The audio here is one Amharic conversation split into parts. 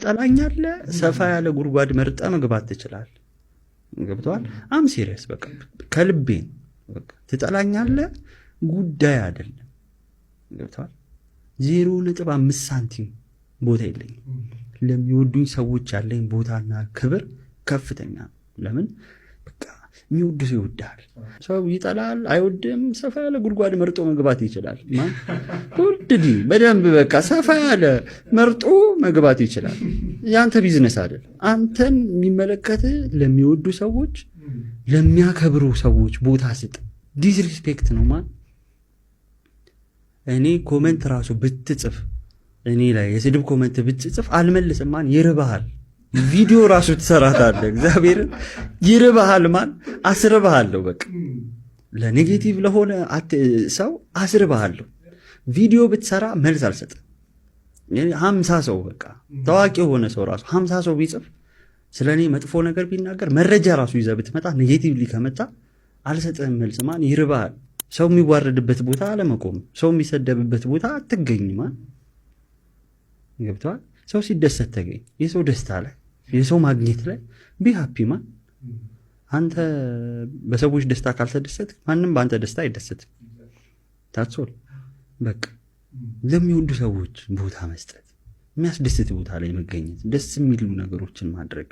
ትጠላኛለህ፣ ሰፋ ያለ ጉድጓድ መርጠህ መግባት ትችላለህ። ገብቶሃል? I'm serious፣ በቃ ከልቤ ነው። በቃ ትጠላኛለህ፣ ጉዳይ አይደለም። ገብቶሃል? 0.5 ሳንቲም ቦታ የለኝም። ለሚወዱኝ ሰዎች ያለኝ ቦታና ክብር ከፍተኛ ነው። ለምን? በቃ የሚወድ ሰው ይወድሃል። ሰው ይጠላል አይወድም፣ ሰፋ ያለ ጉድጓድ መርጦ መግባት ይችላል። ውድዲ በደንብ በቃ ሰፋ ያለ መርጦ መግባት ይችላል። የአንተ ቢዝነስ አይደል። አንተን የሚመለከት ለሚወዱ ሰዎች፣ ለሚያከብሩ ሰዎች ቦታ ስጥ። Disrespect ነው man። እኔ comment ራሱ ብትጽፍ፣ እኔ ላይ የስድብ comment ብትጽፍ አልመልስም። Man፣ ይርባሃል። ቪዲዮ ራሱ ትሰራታለህ። እግዚአብሔርን ይርባሃል። Man፣ አስርባሃለሁ። በቃ ለ negative ለሆነ ሰው አስርባሃለሁ። ቪዲዮ ብትሰራ መልስ አልሰጥም። 50 ሰው፣ በቃ ታዋቂ የሆነ ሰው ራሱ 50 ሰው ቢጽፍ፣ ስለ እኔ መጥፎ ነገር ቢናገር፣ መረጃ ራሱ ይዘህ ብትመጣ፣ negatively ከመጣ አልሰጥህም መልስ። Man፣ ይርባሃል። ሰው የሚዋረድበት ቦታ አለመቆም፣ ሰው የሚሰደብበት ቦታ አትገኝ። Man፣ ገብቶሃል? ሰው ሲደሰት ተገኝ። የሰው ደስታ ላይ፣ የሰው ማግኘት ላይ be happy man። አንተ በሰዎች ደስታ ካልተደሰትክ ማንም በአንተ ደስታ አይደሰትም። That's all። በቃ ለሚወዱ ሰዎች ቦታ መስጠት፣ የሚያስደስት ቦታ ላይ መገኘት፣ ደስ የሚሉ ነገሮችን ማድረግ፣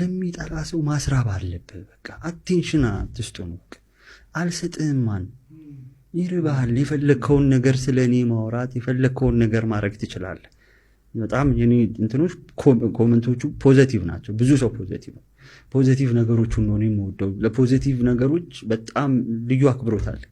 ለሚጠላ ሰው ማስራብ አለብህ። በቃ attention አትስጡ ነው። በቃ አልሰጥህም። Man፣ ይርባሃል። የፈለግከውን ነገር ስለ እኔ ማውራት፣ የፈለግከውን ነገር ማድረግ ትችላለህ። በጣም የኔ እንትኖች comment ኦቹ positive ናቸው። ብዙ ሰው positive ነው። Positive ነገሮቹን ነው እኔ የምወደው። ለ positive ነገሮች በጣም ልዩ አክብሮት አለ።